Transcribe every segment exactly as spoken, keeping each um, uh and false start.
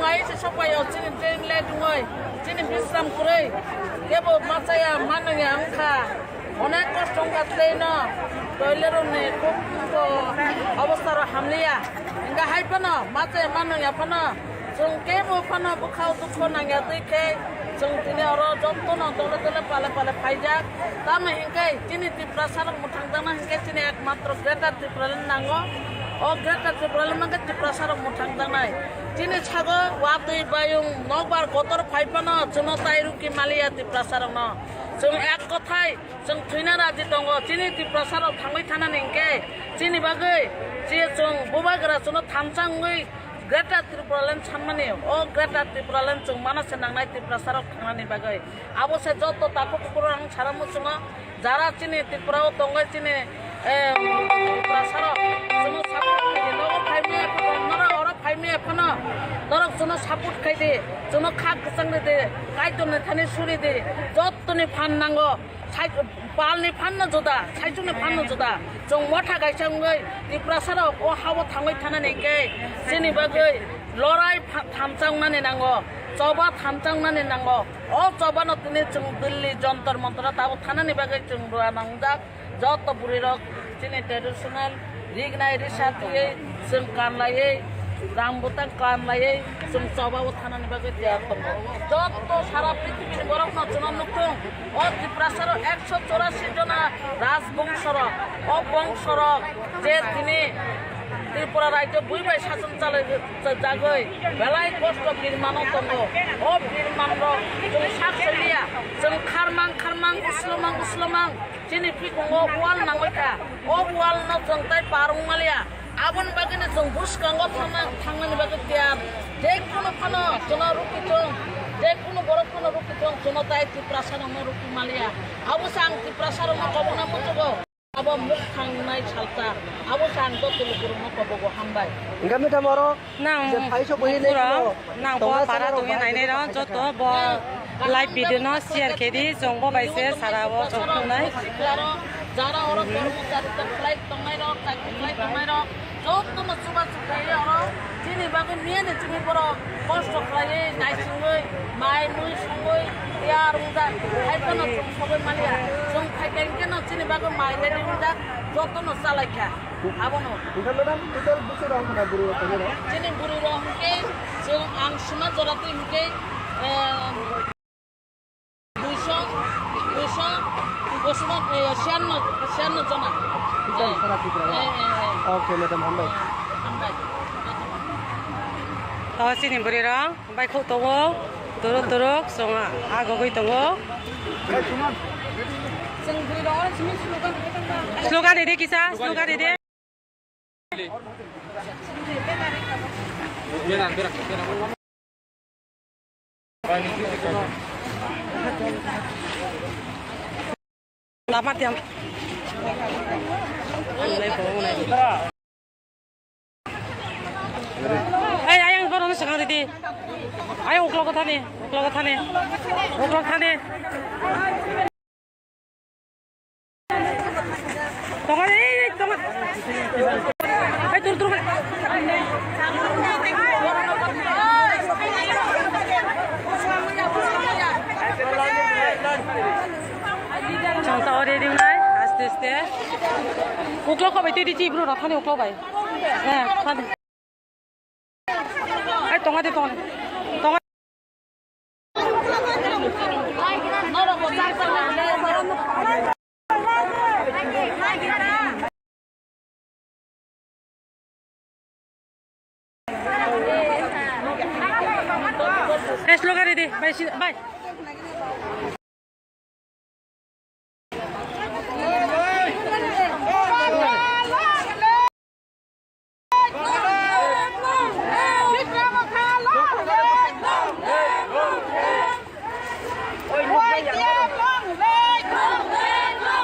Hai se sopaio chini train late wngwi, chini bisram kwrwi, kebo machaya manwngya wngkha, onek kosto wngkha traino, toilet rokni khub bo obostha rok hamliya, hwnkha hai phano machaya manwngya phano, chwng kebo phano bwkhao dukho nangya twi khe, chwng tini oro jotono dole dole pale pale phaijak, tamo hinkhe chini Tiprasa rok mwthang tangna hinkhe chini ekmatro Greater Tipraland nango, o Greater Tipraland mankhe Tiprasa rok mwthang tangnai. Chini sago watwi bayung nokbar kotor phai phano chwngno tai rwkhi maliya Tiprasa rokno. Chwng ek kothai chwng thwina raji tongo. Chini Tiprasa rok thangwi thanani hinkhe chini bagwi chi chwng bubagra chwngno thamsa wngwi Greater Tipraland sanmani. O Greater Tipraland chwng mano se nangnai Tiprasa rok thangnani bagwi. Abo se joto takhuk bukhuk rok ang sara muchungo. Jara chini Tripura o tongwi chini, eh, Tiprasa rok chwngno support khaidi. Nogo phai maya phano, norok oro phai maya phano, norok chwngno support khaidi. Chwngno kha kwchang ridi, Kaitorni thani suridi. Jotoni phan nango, sai-, palni phanno juda, saichungni phanno juda. Chwng motha kaisa wngwi Tiprasa rok o hao thangwi thanani hinkhe chini bagwi lorai pha-, thamsa wngnani nango, choba thamsa wngnani nango. O chobano tini chwng Delhi Jontor Montor o tabuk thanani bagwi chwng rwna wngjak. Joto bwrwi rok chini traditional rignai risa twiwi chwng kanlaiwi, rang bwtang kanlaiwi chwng choba o thanani bagwi tiyar tongo. Joto sara prithibini borokno chwngno nukthung. O Tiprasa rok ekso chorasi jona rajbongso rok, o bongso rok je tini Tripura rajyo bui bai sason chalai jagwi belai kosto birmano tongo. O birman rok chwng sak siliya, chwng kharmang kharmang, uslomang uslomang chini phikungo wal nangwi kha. O wal no chwng tai par wng maliya. Aboni bagwino chwng bwskango thangna, thangnani bagwi tiyar. Je kunu phano chwngno rukhi thung, je kunu borok phano rukhi thung, chwngno tai Tiprasa rokno rukhi maliya. Abo se ang Tiprasa rokno kobokna muchugo. Abo muk thangnai salsa, abo se ang joto lukurokno kobogo, hambai. Hingkha madam oro nang je phaiso bui nai pura, nang bo para tongwi nainai rok joto bo live video no share khe di, chwng bo bai se sara o chwng khungnai. Jara oro kormochari tong khlai tongnai rok, chakri khlai tongnai rok, jotono chubachu khlaiwi oro chini bagwi miyani chini borok kosto khlaiwi naisingwi mai mui songwi tiyar wngjak. Hai phano chwng sogwi maliya. Chwng phaikha hinkhe no chini bagwi mai ready wngjak, jotono chalaikha. Abono. Hingkha madam, total bwswk rok hwnna bwrwi rok tongnai rok? Chini bwrwi rok hinkhe chwng ang sima jora twi hinkhe, eh, duiso, duiso, duiso, eh, siyanno, siyanno jona. Total sara Tripura o? Eh, eh, eh. Okay, madam, hambai. Hambai. O, chini bwrwi rok bai khuk tongo, turuk turuk, chwng agogwi tongo. Chwng bwrwi rok oro simi slogan rwdi. Slogan rwdi kisa, slogan rwdi. Lama tiang. Ei, ayang borokno swkang ridi. Ayang uklogo thani, uklogo thani. Uklog thani. Tongo, ei, ei, tongo. Ei, dur, dur. Chwng ta ori ringnai, aste aste. Uklog kho bai twi di chi bro, rathani uklog bai. He, thani. Ai, tonga de, tonga de. Tonga. Slogan rwdi, bai, si-, bai.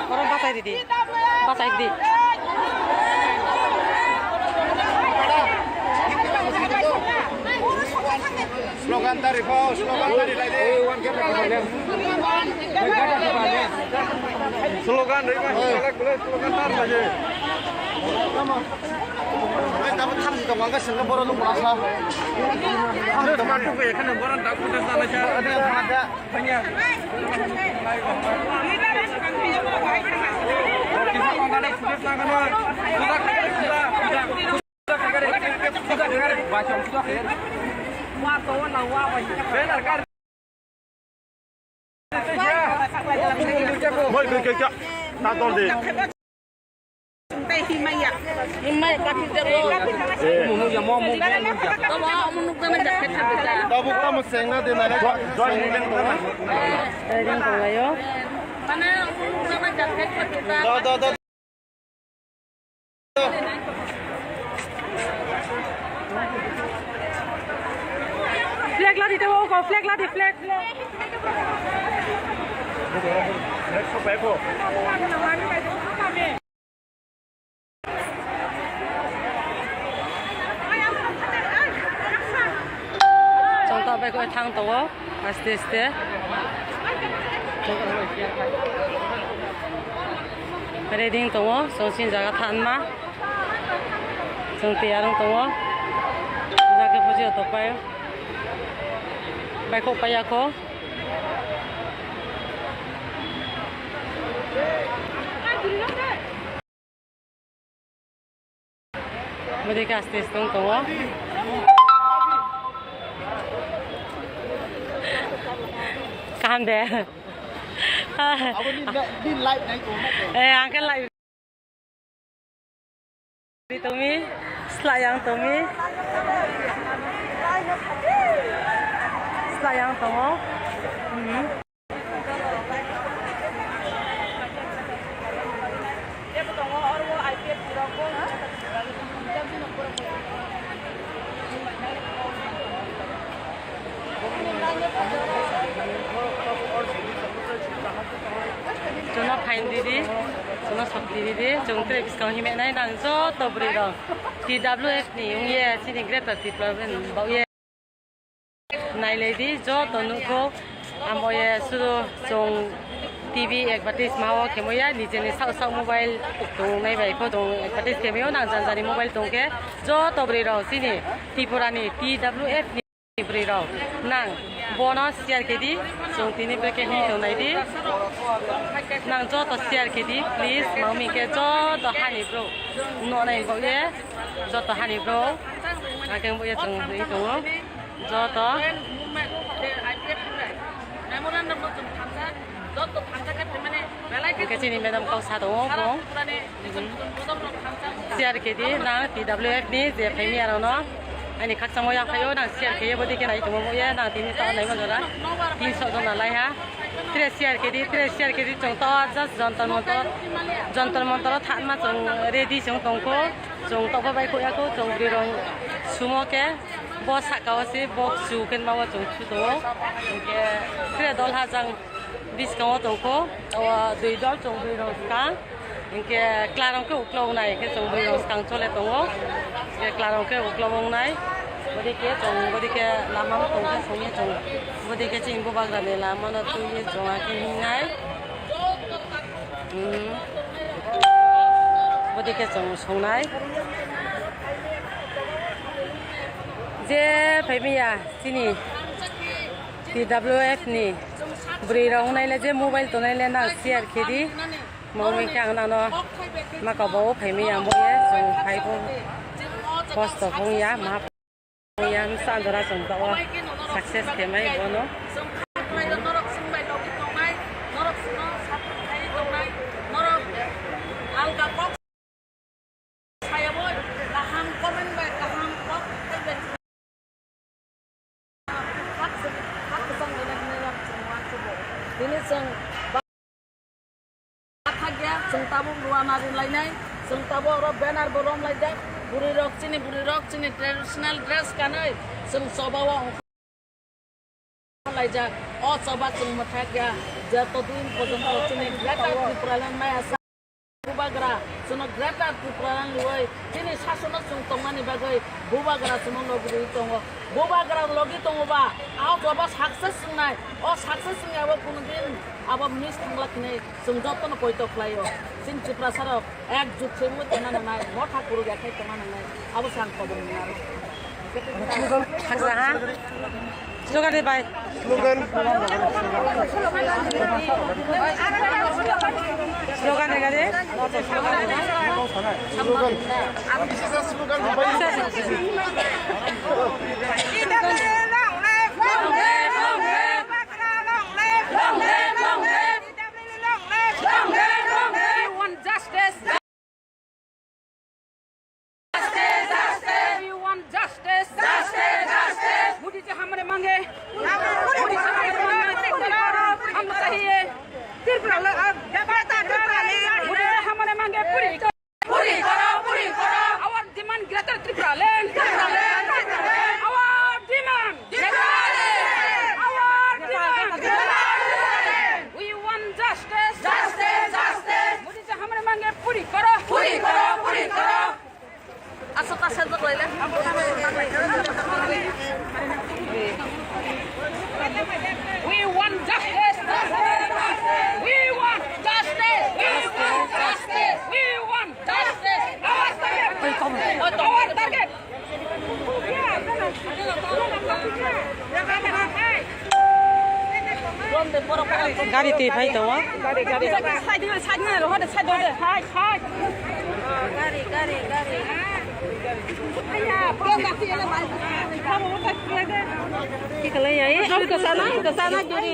Oro bachai ridi. Bachai ridi. Slogan tari pho, slogan tari lai di. Slogan ri ma, slogan tari lai di. Ang tong ang ka sengka borok no masa. Ang tong ang tong ekhane borok dak photo sa lai sa. Ada yang tengah ada. Hoi, koi, koi, koi. Na tol de. Tabuk tamo sengna de na. Riding tonglaio. Do, do, do. Flag ladi tebo, flag ladi, flag, flag. Chwng ta bai koi thang tongo, aste aste. Ready wng tongo, chwng chini jaga thanma. Chwng tiyar wng tongo. Jagwi puji o tokpai. Bai kok pai ya kho. Bwdwi khe aste aste wng tongo. Kaham de. Abo ni, ni live nai tongo. Eh, ang khe live. Tongmi, slayang tongmi. Slayang tongo. Mhm. Chwngno phain didi, chwngno sokti didi, chwng tei bwskango himnai nang joto bwrwi rok T W F ni wngye chini Greater Tripura ni bagwi. Nailai di, joto nukgo, amo ye sudu chwng T V advertise ma o khe moya, nijeni sak sak mobile tongnai bai pho tong advertise khe mayo, nang jani jani mobile tong khe joto bwrwi rok chini Tripura ni T W F ni bwrwi rok nang bono share khe di, chwng tini bwrwi khe himwi tongnai di, nang joto share khe di please, mangmi khe joto hani bro nonai bo ye, joto hani bro, akhe bo ye chwng himwi tongo. Joto. Hwnkhe chini madam kok sa tongo bo. Share khe di nang T W F ni je phaimya rokno. Ani khakchangma yang phaio nang share khe ye bwdwi khe nai tongo bo ye nang tini ta nai manjora. Tinso jona lai ha. Tre share khe di, tre share khe di chwng to just Jantar Mantar. Jantar Mantar o thanma chwng ready chwng tongkho. Chwng tokbo bai kho ya kho chwng bwrwi rok sumo khe. Bo saka o se bo chu khe ma o chwng chu tongo. Hinkhe tre dol ha jang bwskango tongkho. O dui dol chwng bwrwi rok swkang. Hinkhe klarong khe uklok nai hinkhe chwng bwrwi rok swkang chole tongo. Hinkhe klarong khe uklok wngnai. Bwdwi khe chwng bwdwi khe lama o tongkhe songya chwng. Bwdwi khe chini bubagra ni lama no twiwi chwng akhe hingnai. Hmm. Bwdwi khe chwng songnai. Je phaimaya chini T W F ni bwrwi rok wngnai le je mobile tongnai le nang share khe di. Mangwi khe ang nano maka bo phaimaya ang bo ye chwng phai bo kosto phung ya ma. Yang sa jora chwng tao success khe mai bono. Tini chwng Pathakya, chwng tabuk rwna ri lainai, chwng tabuk oro banner bo rom laijak, bwrwi rok chini, bwrwi rok chini traditional dress kanwi, chwng choba o ongkhor laijak. O choba chwng mwthakya, joto din porjonto chini Greater Tripura Land maya sa bubagra. Chwngno Greater Tripura ni bai chini sasono chwng tongmani bagwi bubagra chwngno logi rwi tongo. Bubagra logi tongoba, a joba success wngnai. O success wngya abo kunudin abo miss thangla khinai chwng jotono poito khlaio. Chini Tiprasarok ekjut se wngwi tongna nangnai, motha kwrwk ya khai tongna nangnai. Abo se ang kobong nang aro. Haksa ha? Slogan de bai. Slogan. Slogan de gade. Slogan. Long live, long live. We want justice. Justice, justice. We want justice. Justice, justice. Modi जी हमारे मांगे, मोदी जी हमारे मांगे, हम चाहिए। मोदी जी हमारे मांगे पूरी करो। Puri koro, puri koro. Our demand Greater Tripura Land. Our demand. Our demand. We want justice. Justice, justice. Modi जी हमारे मांगे पूरी करो। Puri koro, puri koro. Aso ta sen to koile. We want justice. We want justice. We want justice. We want justice. Our target. Our target. Gari twi phai tongo. Side, side, side, side. Gari, gari, gari. Ki khalai ya, eh? Kwchana, kwchana, juri.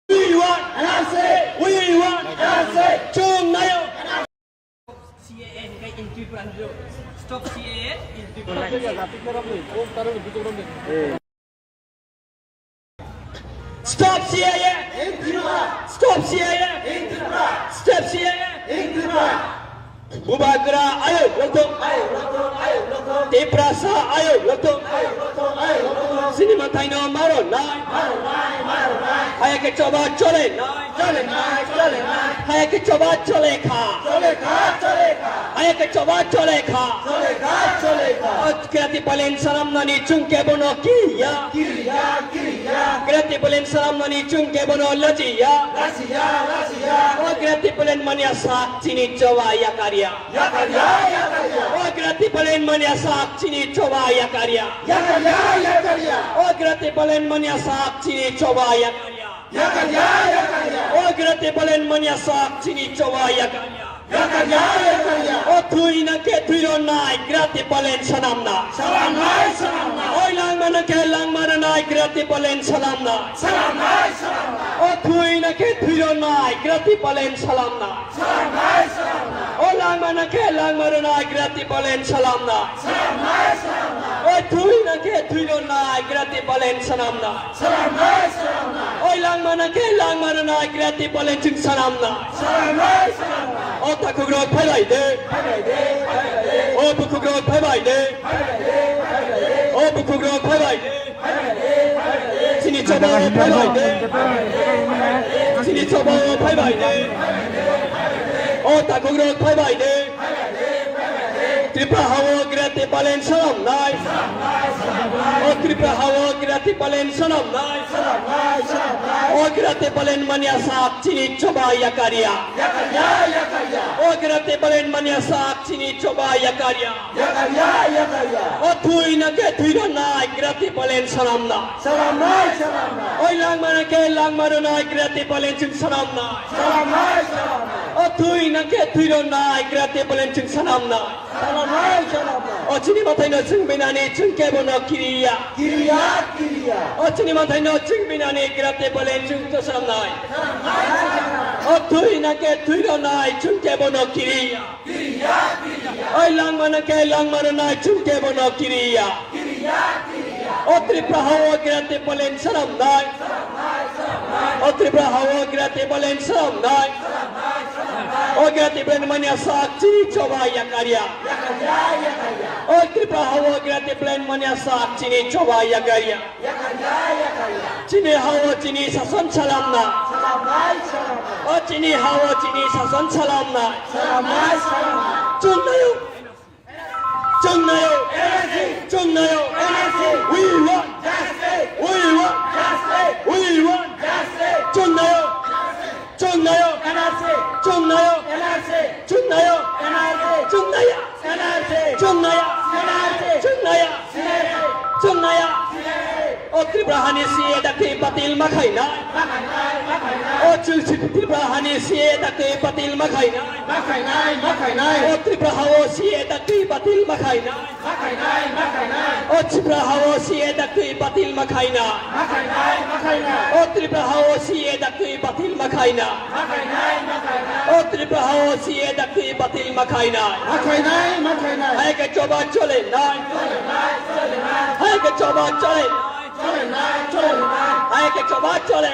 We want N R C! We want N R C! Chwng naio! C A A hinkhe in Tripura hwnwi. Stop C A A in Tripura. Stop C A A in Tripura! Stop C A A in Tripura! Stop C A A in Tripura! Bubagra ayuk lokthung. Tiprasa ayuk lokthung. Chini manthaino maro nai. Hayake choba chole nai. Hayake choba chole kha. Hayake choba chole kha. Grati palen salam nani chungke bono kiya. Grati palen salam nani chungke bono lajiya. O grati palen mania sak chini choba yakarya. Yakarya, yakarya. O grati palen mania sak chini choba yakarya. Yakarya, yakarya. O grati palen mania sak chini choba yakarya. Yakarya, yakarya. O grati palen mania sak chini choba yakarya. Yakarya, yakarya. O thui na khe thui ro nai grati palen sanam nai. Salam nai, salam nai. O langma na khe langma ro nai grati palen salam nai. Salam nai, salam nai. O thui na khe thui ro nai grati palen salam nai. O langma na khe langma ro nai grati palen salam nai. O thui na khe thui ro nai grati palen salam nai. O langma na khe langma ro nai grati palen chwng salam nai. O takhuk rok phai bai de. O bukhuk rok phai bai de. O bukhuk rok phai bai de. Chini choba o phai bai de. Chini choba o phai bai de. O takhuk rok phai bai de. Tripura hao grati palen salam nai. O Tripura hao grati palen salam nai. O grati palen mania sak chini choba yakarya. Yakarya, yakarya. O grati palen mania sak chini choba yakarya. Yakarya, yakarya. O thui na khe thui ro nai grati palen salam nai. Salam nai, salam nai. O langma na khe langma ro nai grati palen chwng salam nai. Salam nai, salam nai. O thui na khe thui ro nai grati palen chwng salam nai. Salam nai, salam nai. O chini manthaino chwng binani chwng kebo no kiriya. Kiriya, kiriya. O chini manthaino chwng binani grati palen chwng to salam nai. O thui na khe thui ro nai chwng kebo no kiriya. O langma na khe langma ro nai chwng kebo no kiriya. O Tripura hao grati palen salam nai. O Tripura hao grati palen salam nai. O grati palen mania sak chini choba yakarya. O Tripura hao grati palen mania sak chini choba yakarya. Chini hao chini sason salam nai. O chini hao chini sason salam nai. Chwng nayo. Chwng nayo. Chwng nayo. We want. We want. We want. Chwng nayo. Chwng nayo. Chwng nayo. Chwng nayo. Chwng nayo. Chwng nayo. Chwng nayo. O Tripura hani C A daktwi batil ma khainai. O chwng si Tripura hani C A daktwi batil ma khainai. O Tripura hao C A daktwi batil ma khainai. O Tripura hao C A daktwi batil ma khainai. O Tripura hao C A daktwi batil ma khainai. O Tripura hao C A daktwi batil ma khainai. Ma khainai, ma khainai. Hai khe choba chole nai. Hai khe choba chole nai. Chole nai, chole nai. Hai khe choba chole.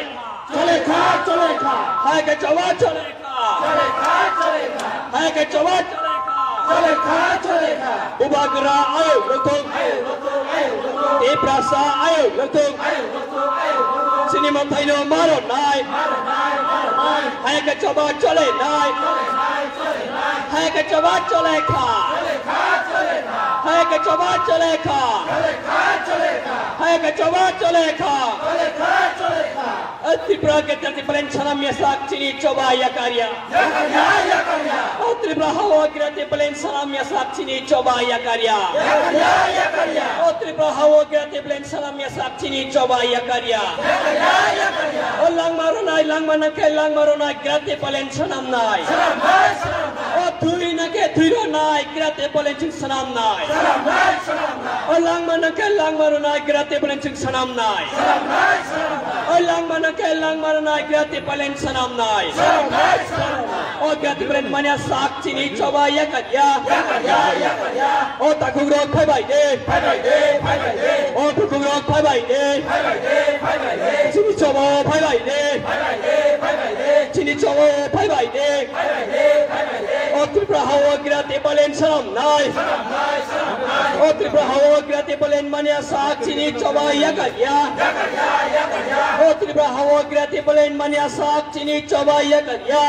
Chole kha, chole kha. Hai khe choba chole kha. Chole kha, chole kha. Hai khe choba chole kha. Chole kha, chole kha. Bubagra ayuk lokthung. Ayuk lokthung, ayuk lokthung. Tiprasa ayuk lokthung. Ayuk lokthung, ayuk lokthung. Chini manthaino maro nai. Maro nai, maro nai. Hai khe choba chole nai. Chole nai, chole nai. Hai khe choba chole kha. Chole kha, chole kha. Hai khe choba chole kha. Chole kha, chole kha. Hai khe choba chole kha. Chole kha, chole kha. O Tripura grati palen salam yasak chini choba yakarya. Yakarya, yakarya. O Tripura hao grati palen salam yasak chini choba yakarya. Yakarya, yakarya. O Tripura hao grati palen salam yasak chini choba yakarya. Yakarya, yakarya. O langma ronai, langma nangkhe langma ronai grati palen sanam nai. Sanam nai, sanam nai. O thui nangkhe thui ronai grati palen chwng sanam nai. Sanam nai, sanam nai. O langma nangkhe langma ronai grati palen chwng sanam nai. Sanam nai, sanam nai. O langma nangkhe langma ronai grati palen sanam nai. Sanam nai, sanam nai. O grati palen manya sak chini choba yakarya. Yakarya, yakarya. O takhuk rok phai bai de. Phai bai de, phai bai de. O takhuk rok phai bai de. Phai bai de, phai bai de. Chini choba phai bai de. Phai bai de, phai bai de. Chini choba phai bai de. Phai bai de, phai bai de. O Tripura hao Salam nai. O Tripura hao Grati Balen mania sak chini choba yaka ya. O Tripura hao Grati Balen mania sak chini choba yaka ya.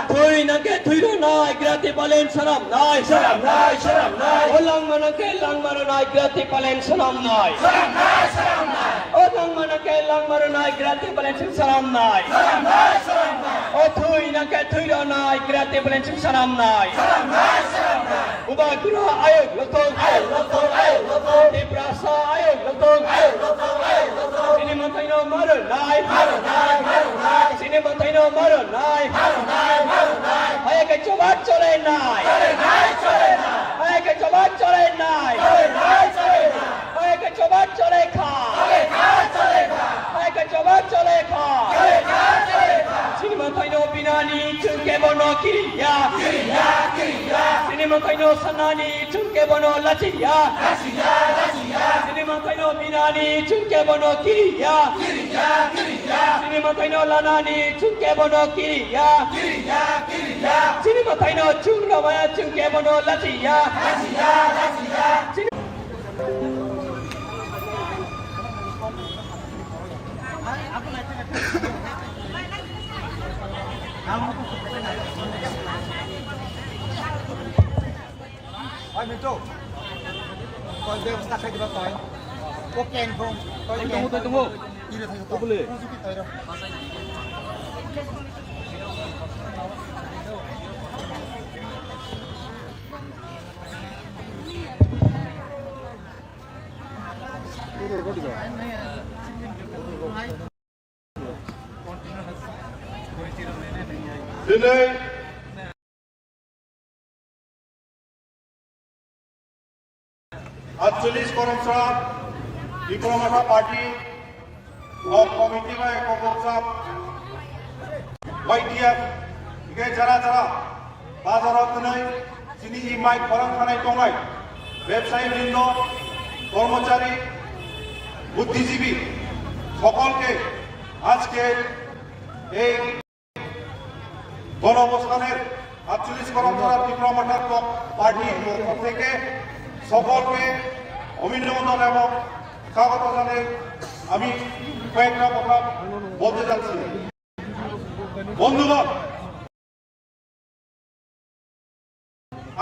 Thui nangke thui ro nai Grati Balen salam nai. Salam nai, salam nai. O langma nangke langma ro nai Grati Balen salam nai. Salam nai, salam nai. O langma nangke langma ro nai Grati Balen salam nai. Salam nai, salam nai. O thui nangke thui ro nai Grati Balen salam nai. Salam nai, salam nai. Bubagra ayuk lokthong. Ayuk lokthong, ayuk lokthong. Tiprasa ayuk lokthong. Ayuk lokthong, ayuk lokthong. Chini manthai no maru nai. Maru nai, maru nai. Chini manthai no maru nai. Maru nai, maru nai. Hai ke choba chole nai. Chole nai, chole nai. Hai ke choba chole nai. Chole nai, chole nai. Hai ke choba chole kha. Chole kha, chole kha. Hai ke choba chole kha. Chole kha, chole kha. Chini manthai no binani chungke bono kiriya. Kiriya, kiriya. Chini manthai no sanani chungke bono lachiya. Lachiya, lachiya. Chini manthai no binani chungke bono kiriya. Kiriya, kiriya. Chini manthai no lanani chungke bono kiriya. Kiriya, kiriya. Chini manthai no chung ramaya chungke bono lachiya. Lachiya, lachiya. Chini Oi, Mintu. Toi bebostha khai diba toi. O keng thong. Toi keng thong, toi thong. Ire thang to. Obole. Tini atcholish koromsa Tipra Motha Party o committee bai kokborok Y T F hingke jara jara bazaro twnwi chini e mic khorang khanai tongnai bebsayi brindo, kormochari, buddhijibi sokolke ajke ei গণঅবস্থানের আটচল্লিশ কর্মচারী ত্রিপুরা মথা পার্টির পক্ষ থেকে সকলকে অভিনন্দন এবং স্বাগত জানিয়ে আমি কয়েকটা কথা বলতে চাচ্ছি। বন্ধুগণ,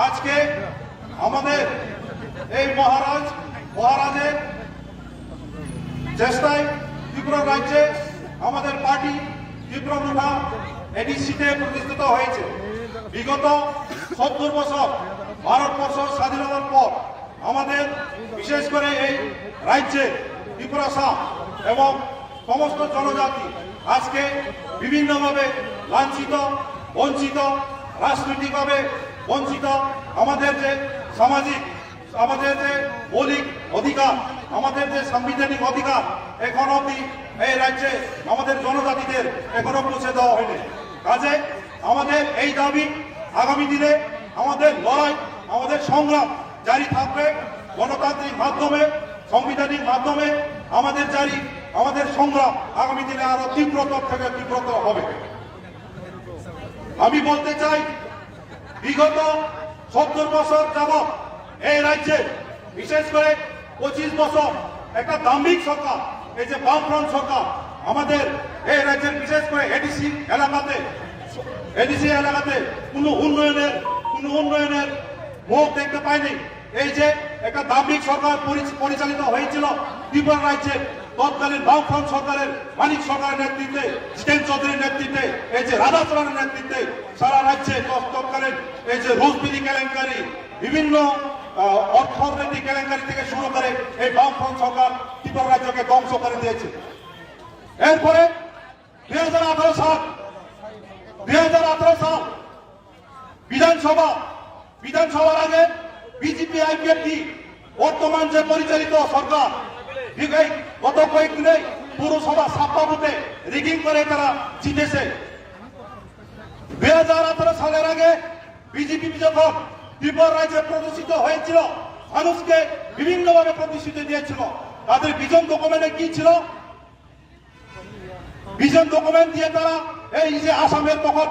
আজকে আমাদের এই মহারাজ, মহারাজের চেষ্টায় ত্রিপুরা রাজ্যে আমাদের পার্টি ত্রিপুরা মথা এডিসিতে প্রতিষ্ঠিত হয়েছে। বিগত সত্তর বছর ভারতবর্ষ স্বাধীন হওয়ার পর আমাদের বিশেষ করে এই রাজ্যে ত্রিপুরাসা এবং সমস্ত জনজাতি আজকে বিভিন্নভাবে লাঞ্ছিত, বঞ্চিত, রাজনৈতিকভাবে বঞ্চিত। আমাদের যে সামাজিক, আমাদের যে মৌলিক অধিকার, আমাদের যে সাংবিধানিক অধিকার এখনো অবধি এই রাজ্যে আমাদের জনজাতিদের এখনো পৌঁছে দেওয়া হয়নি। কাজে আমাদের এই দাবি আগামী দিনে আমাদের লড়াই, আমাদের সংগ্রাম জারি থাকবে। গণতান্ত্রিক মাধ্যমে, সাংবিধানিক মাধ্যমে আমাদের জারি, আমাদের সংগ্রাম আগামী দিনে আরো তীব্রতর থেকে তীব্রতর হবে। আমি বলতে চাই, বিগত সত্তর বছর যাবৎ এই রাজ্যে, বিশেষ করে পঁচিশ বছর একটা দাম্ভিক সরকার, এই যে বামফ্রন্ট সরকার, আমাদের এই রাজ্যের বিশেষ করে এডিসি এলাকাতে, এডিসি এলাকাতে কোনো উন্নয়নের, কোনো উন্নয়নের মুখ দেখতে পাইনি। এই যে একটা দাম্ভিক সরকার পরি-, পরিচালিত হয়েছিল ত্রিপুরা রাজ্যের তৎকালীন বামফ্রন্ট সরকারের, মানিক সরকারের নেতৃত্বে, জিতেন চৌধুরীর নেতৃত্বে, এই যে রাধাচরণের নেতৃত্বে সারা রাজ্যে তৎ-, তৎকালীন এই যে রুশ বিড়ি কেলেঙ্কারি, বিভিন্ন, আহ, অর্থনৈতিক কেলেঙ্কারি থেকে শুরু করে এই বামফ্রন্ট সরকার ত্রিপুরা রাজ্যকে ধ্বংস করে দিয়েছে। এরপরে দুই হাজার আঠারো সাল, দুই হাজার আঠারো সাল বিধানসভা, বিধানসভার আগে বিজেপি আইপিএফটি বর্তমান যে পরিচালিত সরকার, ঠিক এই গত কয়েকদিনে পৌরসভা ছাপ্পা ভোটে রিগিং করে তারা জিতেছে। দুই হাজার আঠারো সালের আগে বিজেপি যখন ত্রিপুরা রাজ্যে প্রতিষ্ঠিত হয়েছিল, মানুষকে বিভিন্নভাবে প্রতিশ্রুতি দিয়েছিল। তাদের ভিশন ডকুমেন্টে কি ছিল? ভিশন ডকুমেন্ট দিয়ে তারা এই যে আসামের তখন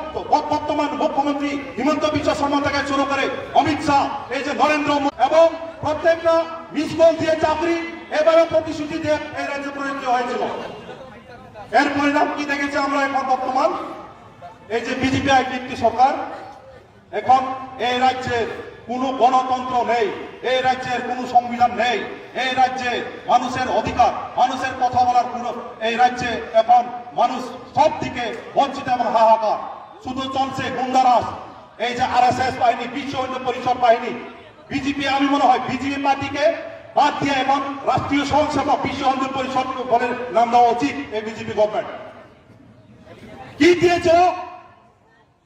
বর্তমান মুখ্যমন্ত্রী হিমন্ত বিশ্ব শর্মা থেকে শুরু করে অমিত শাহ, এই যে নরেন্দ্র মোদী এবং প্রত্যেকটা মিস কল দিয়ে চাকরি, এবারও প্রতিশ্রুতি দিয়ে এই রাজ্যে প্রযোজ্য হয়েছিল। এর পরিণাম কি দেখেছি আমরা এখন বর্তমান? এই যে বিজেপি আইডি একটি সরকার, এখন এই রাজ্যের কোনো গণতন্ত্র নেই, এই রাজ্যের কোনো সংবিধান নেই, এই রাজ্যে মানুষের অধিকার, মানুষের কথা বলার কোনো, এই রাজ্যে এখন মানুষ সব দিকে বঞ্চিত এবং হাহাকার। শুধু চলছে গুন্ডারাজ। এই যে আরএসএস বাহিনী, বিশ্ব হিন্দু পরিষদ বাহিনী, বিজেপি, আমি মনে হয় বিজেপি পার্টিকে বাদ দিয়ে এখন রাষ্ট্রীয় স্বয়ংসেবক বিশ্ব হিন্দু পরিষদ বলে নাম দেওয়া উচিত এই বিজেপি গভর্নমেন্ট। কি দিয়েছে?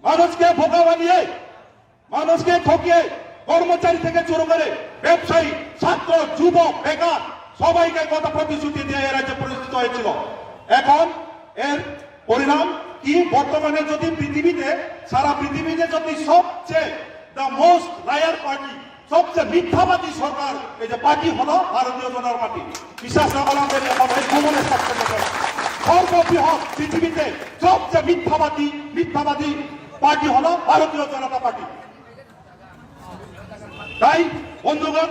মানুষকে বোকা বানিয়ে, মানুষকে ঠকিয়ে, কর্মচারী থেকে শুরু করে ব্যবসায়ী, ছাত্র, যুবক, বেকার, সবাইকে কথা প্রতিশ্রুতি দিয়ে এ রাজ্যে প্রতিষ্ঠিত হয়েছিল। এখন এর পরিণাম কি? বর্তমানে যদি পৃথিবীতে, সারা পৃথিবীতে যদি সবচেয়ে the most liar party, সবচেয়ে মিথ্যাবাদী সরকার, এই যে পার্টি হলো ভারতীয় জনতা পার্টি। বিশ্বাস না করার জন্য এখন এই ভ্রমণের সবচেয়ে সর্ববৃহৎ পৃথিবীতে সবচেয়ে মিথ্যাবাদী, মিথ্যাবাদী পার্টি হলো ভারতীয় জনতা পার্টি। তাই বন্ধুগণ,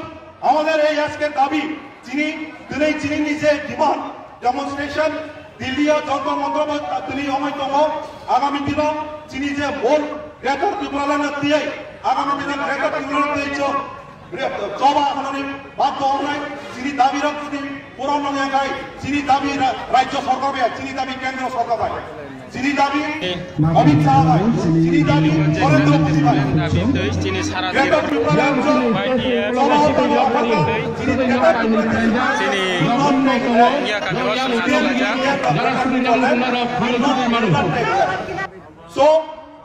আমাদের এই আজকের দাবি, যিনি, তিনি যিনি নিজে ডিমান্ড ডেমনস্ট্রেশন দিল্লি যন্ত্র মন্ত্র তিনি অময় তম আগামী দিন যিনি যে মূল গ্রেটার ত্রিপুরাল্যান্ড দিয়ে আগামী দিন গ্রেটার ত্রিপুরাল্যান্ড দিয়ে চো-, চবা হনানি বাধ্য হনাই যিনি দাবি রাখতে পূরণ নয় খাই যিনি দাবি রা-, রাজ্য সরকার ভাই, যিনি দাবি কেন্দ্র সরকার ভাই, যিনি দাবি অমিত শাহ ভাই, যিনি দাবি নরেন্দ্র মোদী ভাই। Chini sara গ্রেটার ত্রিপুরাল্যান্ড চো-, চবা হনানি যিনি গ্রেটার ত্রিপুরাল্যান্ড যিনি ইয়া কাজে বাস করতে লাগে। So,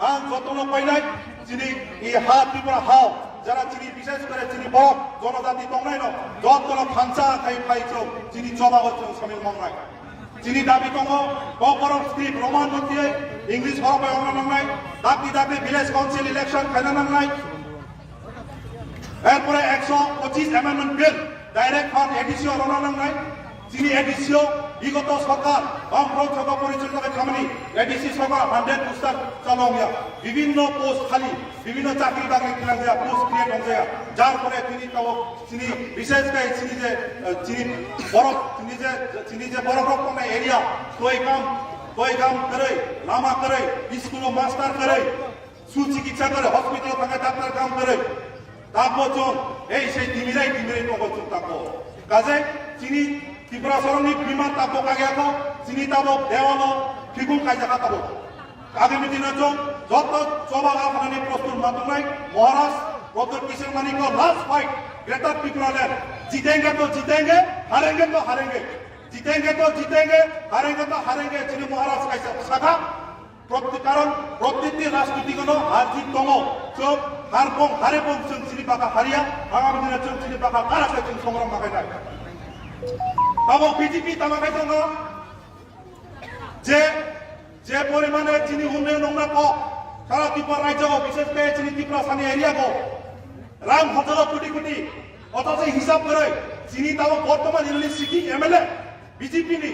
ang jotono painai, chini i ha Tripura hao, jara chini bishes kore chini borok jonojati tongnaino, jotono khansa khai phai chwng chini chobago chwng samil mangnai. Chini dabi tongo, kokborok script Roman mothiye, English horok bai ongna nangnai, dakti dakti village council election khaina nangnai. এরপরে একশো পঁচিশ amendment bill direct fund ADC ও রওনা নাংনাই। যিনি এডিসি ও বিগত সরকার বামফ্রন্ট সরকার পরিচালিত করে থামনি এডিসি সরকার হান্ড্রেড পোস্টার চালু হইয়া বিভিন্ন পোস্ট খালি, বিভিন্ন চাকরি বাকরি খিলাং দেয়া, পোস্ট ক্রিয়েট হয়ে যায়। যার পরে তিনি তাও তিনি বিশেষ করে তিনি যে আহ, তিনি বড় তিনি যে তিনি যে বড় রকম এরিয়া তৈ কাম তৈ কাম করে লামা করে স্কুল মাস্টার করে সুচিকিৎসা করে হসপিটাল থাকে ডাক্তার কাম করে তাকো চোন এই সেই দিমিরাই দিমিরাই তখন চোন তাকো কাজে চিনি ত্রিপুরা সরণি বিমান তাকো কাগে আকো চিনি তাবো দেওয়ালো ঠিকুন কাজে কাতাবো আগামী দিনে চোন যত চবা আপনানি প্রস্তুত মাতুনাই মহারাজ প্রদ্যুৎ কিশোর মানিক লাস্ট ফাইট গ্রেটার ত্রিপুরা ল্যান্ড জিতেঙ্গে তো জিতেঙ্গে হারেঙ্গে তো হারেঙ্গে জিতেঙ্গে তো জিতেঙ্গে হারেঙ্গে তো হারেঙ্গে চিনি মহারাজ কাইসা সাকা প্রত্যেক কারণ প্রত্যেকটি রাজনীতিগুলো হার জিত দল চোখ হার কম হারে কম চোখ চিনি পাকা হারিয়া আগামী দিনে চোখ চিনি পাকা কারা চোখ চিনি সংগ্রাম মাখায় নাই। তাবো বিজেপি তামাকাই দল যে যে পরিমাণে চিনি উন্নয়ন নোংরা ক সারা ত্রিপুরা রাজ্য বিশেষ করে চিনি ত্রিপুরা স্থানীয় এরিয়া ক রাম হাজারো কোটি কোটি অথচ হিসাব করে চিনি তাবো বর্তমান English city MLA BJP ni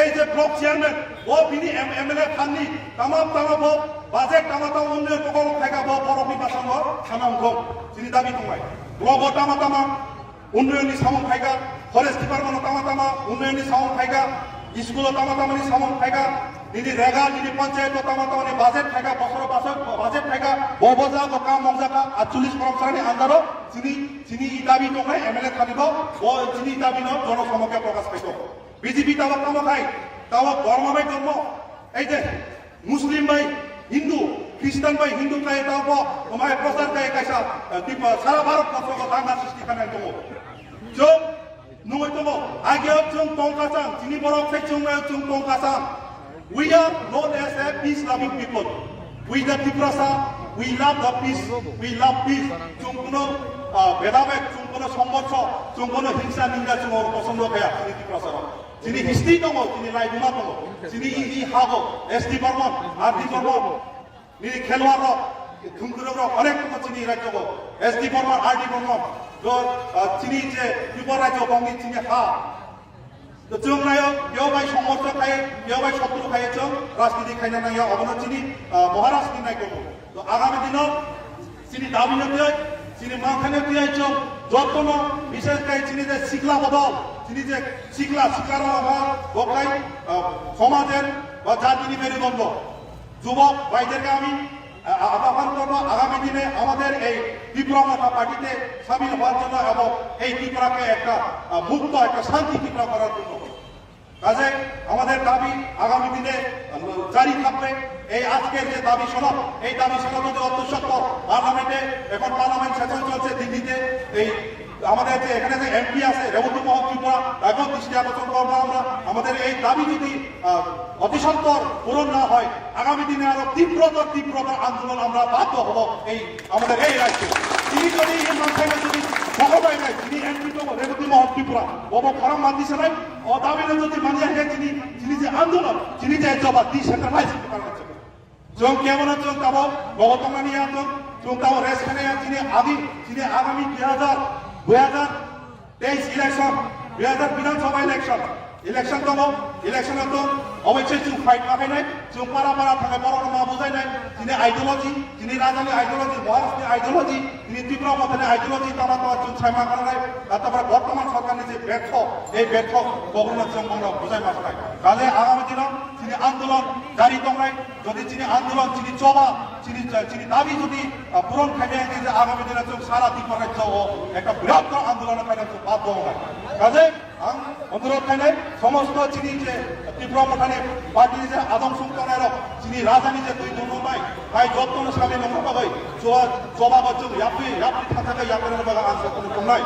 এই যে ব্লক চেয়ারম্যান ও বিনি এমএলএ খাননি তামাম তামাম ও বাজেট তামাম তামাম উন্নয়ন প্রকল্প থাকা ও বড় বিকাশ আমরা সামনে উঠো চিনি দাবি তোমায় ব্লক ও তামাম তামাম উন্নয়ন ni samung phaika forest department o tama tama উন্নয়ন ni samung phaika school o tama tama ni samung phaika nini rega nini panchayat o tama tama ni budget phaika bosoro bosor budget phaika bo bo jago kam mong jaka atcholish kormchari ni under o chini chini i dabi tongnai M L A thani bo bo chini i dabi no jono somokya prokash phaito. B J P tabok tamo khai, tabok dhormo bai dhormo. Ei je Muslim bai Hindu, Christian bai Hindu khai tabok omai prochar khai kaisa, eh, tipo sara Bharat borso ko danga sristi khanai tongo. Chwng nungoi tongo, age chwng tongkasang, chini borok sai chwng nai chwng tongkasang. We are known as a peace loving people. We the Tiprasa, we love the peace, we love peace. Chwng kuno, ah, bhedabhed, chwng kuno songghorsh, chwng kuno hingsa ningsa chwng oro posondo khaya, chini Tiprasa rok. Chini history tongo, chini laibuma tongo, chini i, i hago, S D Burman, R D Burman, nini khelwar rok, thungkurok rok, onek tongo chini rajyo go, S D Burman, R D Burman, do, ah, chini je Tripura rajyo bongni chini ha. To chwng naio, yo bai songorchok khai, yo bai sotru khai chwng rajniti khaina nangya, obono chini, ah, Maharaj ni nai tongo. To agami dino chini dabi no tiyai, chini mangthai no tiyai chwng jotono, bishesh khai chini je sikla bodol, chini je sikla, sikla rok abo bokhai, ah, somajer ba jatini merudondo. যুবক ভাইদেরকে আমি, আ-, আ-, আহ্বান করব, আগামী দিনে আমাদের এই ত্রিপুরা মথা পার্টিতে সামিল হওয়ার জন্য এবং এই ত্রিপুরাকে একটা, আ, মুক্ত, একটা শান্তি ত্রিপুরা করার জন্য। কাজে আমাদের দাবি আগামী দিনে, আ, জারি থাকবে। এই আজকের যে দাবি সনদ, এই দাবি সনদ যদি অন্তঃসত্ত্ব পার্লামেন্টে, এখন পার্লামেন্ট সেশন চলছে দিল্লিতে, এই আমাদের যে এখানে যে এমপি আছে রেবতী মোহন ত্রিপুরা, তাকেও দৃষ্টি আকর্ষণ করবো আমরা। আমাদের এই দাবি যদি, আহ, অতি সত্বর পূরণ না হয়, আগামী দিনে আরো তীব্রতর তীব্রতর আন্দোলন আমরা বাধ্য হব। এই আমাদের এই রাজ্যে তিনি যদি এই মাথায় যদি সহবাই নাই, তিনি এমপি তো রেবতী মোহন ত্রিপুরা, বব খরম মাতি সারাই, ও দাবি যদি মানিয়া হয়, তিনি, তিনি যে আন্দোলন, তিনি যে জবাব, ডিসেন্ট্রালাইজ করা হচ্ছে। Chwng kebono chwng tabok bogo tongmani ya chwng, chwng tabok rest khainai ya chini agi, chini agami dui hajar, dui hajar teis election, dui hajar Bidhan Sabha election, election tongo, election o chwng oboisoi chwng fight ma khainai, chwng para para thangai borok no ma bujainai, chini ideology, chini raja ni ideology, Maharaj ni ideology, chini Tipra Motha ni ideology tama tama chwng sai ma khainai, tato bortoman sorkar ni je bertho, ei bertho bogo no chwng bono bujai ma khainai. Kaje agami dino chini andolon jari tongnai, Jodi chini andolon, chini choba, chini, chini dabi jodi, ah, puron khaimaya khe je agami dino chwng sara Tripura rajyo o ekta brihator andolon khaina chwng badhyo wngnai. Kaje ang onurodh khainai somosto chini je Tipra Mothani party je adong sung tongnai rok, chini rajani je twi tongmung bai, hai jotto no sami nongma bagwi choba, choba bo chwng yapri, yapri thangthangwi yapri bagwi ang jotto no tongnai.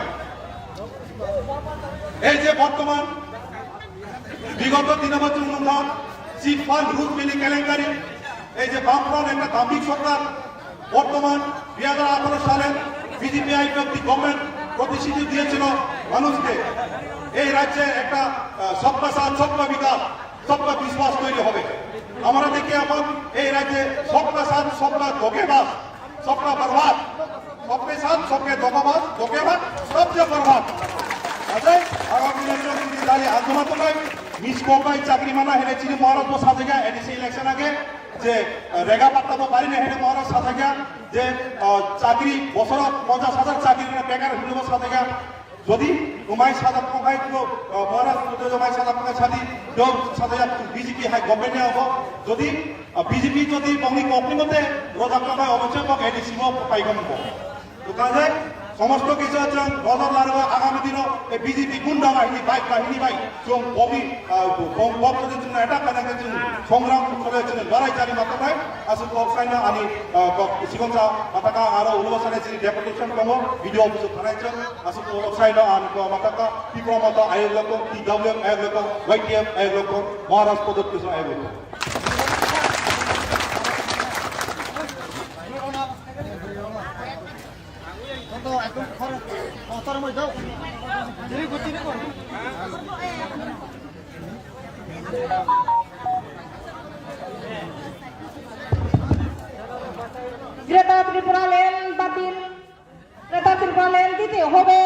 Ei je bortoman বিগত দিনে আমরা চুমুন্ডা chit fund root মিলি কেলেঙ্কারি, এই যে বামফ্রন্ট একটা দাম্ভিক সরকার, বর্তমান দুই হাজার আঠারো সালে বিজেপি আইপিএফটি গভর্নমেন্ট প্রতিশ্রুতি দিয়েছিল মানুষকে, এই রাজ্যে একটা, আহ, সবকা সাথ সবকা বিকাশ, সবকা বিশ্বাস তৈরি হবে। আমরা দেখি এখন এই রাজ্যে সবকা সাথ সবকা ধোকেবাজ, सबका बर्बाद, सबके साथ, सबके धोखेबाज, धोखेबाज, सबसे बर्बाद। Ajai, agami election ni dali aguma to nai, miss call bai chakri mana hele chini Maharaj bo sajega, A D C election age, je, eh, rega patta bo bari ne hele Maharaj sajega, je, eh, chakri bosoro ponchas hajar chakri na bekar hile bo sajega, Jodi umai sajak tongkhai to, ah, Maharaj to umai sajak tongkhai sadi, do sajak B J P hai government ni abo. Jodi, ah, B J P jodi bongni kokni mote rojak tongkhai obo se bok A D C bo pai gom bo. To kaje somosto kichu chwng nojor larwa agami dino e B J P gunda bahini bai bahini bai chwng bogi, ah, bong bok jodi chwng attack kana chwng songram kore chwng barai jani matanai asuk kok saina ani, ah, kok sigon sa mataka aro ulo sane chini deputation tongo video office thanai chwng. Asuk borok saino ang ko mataka, Tipra Motha ayok loko, T W F ayok loko, Y T F ayok loko, Maharaj Pradyot Kishore ayok loko. Greater Tripura Land Batil Greater Tripura Land দিতে হবে।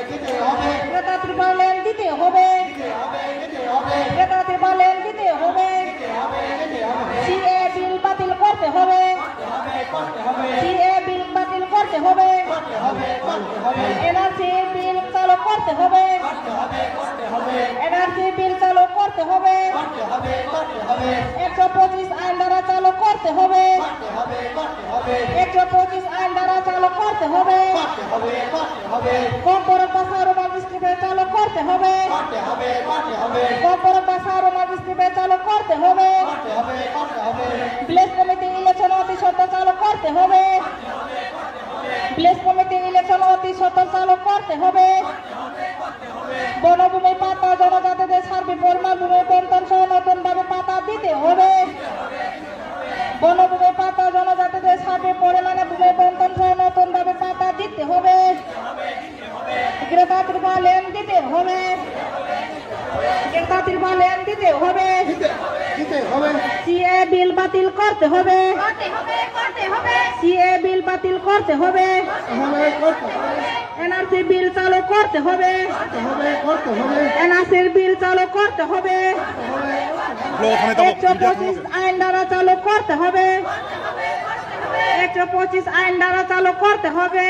দিতে হবে। Greater Tripura Land দিতে হবে। দিতে হবে, দিতে হবে। Greater Tripura Land দিতে হবে। দিতে হবে, দিতে হবে। সি এ বিল বাতিল করতে হবে। করতে হবে, করতে হবে। সি এ বিল বাতিল করতে হবে। করতে হবে, করতে হবে। এন আর সি বিল চালু করতে হবে। করতে হবে, করতে হবে। এন আর সি বিল চালু করতে হবে। করতে হবে, করতে হবে। একশো পঁচিশ আইন ধারা চালু করতে হবে। করতে হবে, করতে হবে। একশো পঁচিশ আইন ধারা চালু করতে হবে। করতে হবে, করতে হবে। কম পরক ভাষা রোমান স্ক্রিপ্টে চালু করতে হবে। করতে হবে, করতে হবে। কম পরক ভাষা রোমান স্ক্রিপ্টে চালু করতে হবে। করতে হবে, করতে হবে। ভিলেজ কমিটি ইলেকশন অতি সত্বর চালু করতে হবে। ভিলেজ কমিটি ইলেকশন অতি সত্বর চালু করতে হবে। বনভূমি পাট্টা জনজাতিদের সার্বিক পরিমাণ ভূমি বন্টন সহ নতুনভাবে পাট্টা দিতে হবে। বনভূমি পাট্টা জনজাতিদের সার্বিক পরিমাণে ভূমি বন্টন সহ নতুনভাবে পাট্টা দিতে হবে। গ্রেটার ত্রিপুরা ল্যান্ড দিতে হবে। গ্রেটার ত্রিপুরা ল্যান্ড দিতে হবে। দিতে, দিতে হবে। সি এ বিল বাতিল করতে হবে। করতে হবে, করতে হবে। সি এ বিল বাতিল করতে হবে। হবে, করতে হবে। এন আর সি বিল চালু করতে হবে। করতে হবে, করতে হবে। এনআরসির বিল চালু করতে হবে। একশো পঁচিশ আইন ধারা চালু করতে হবে। একশো পঁচিশ আইন ধারা চালু করতে হবে।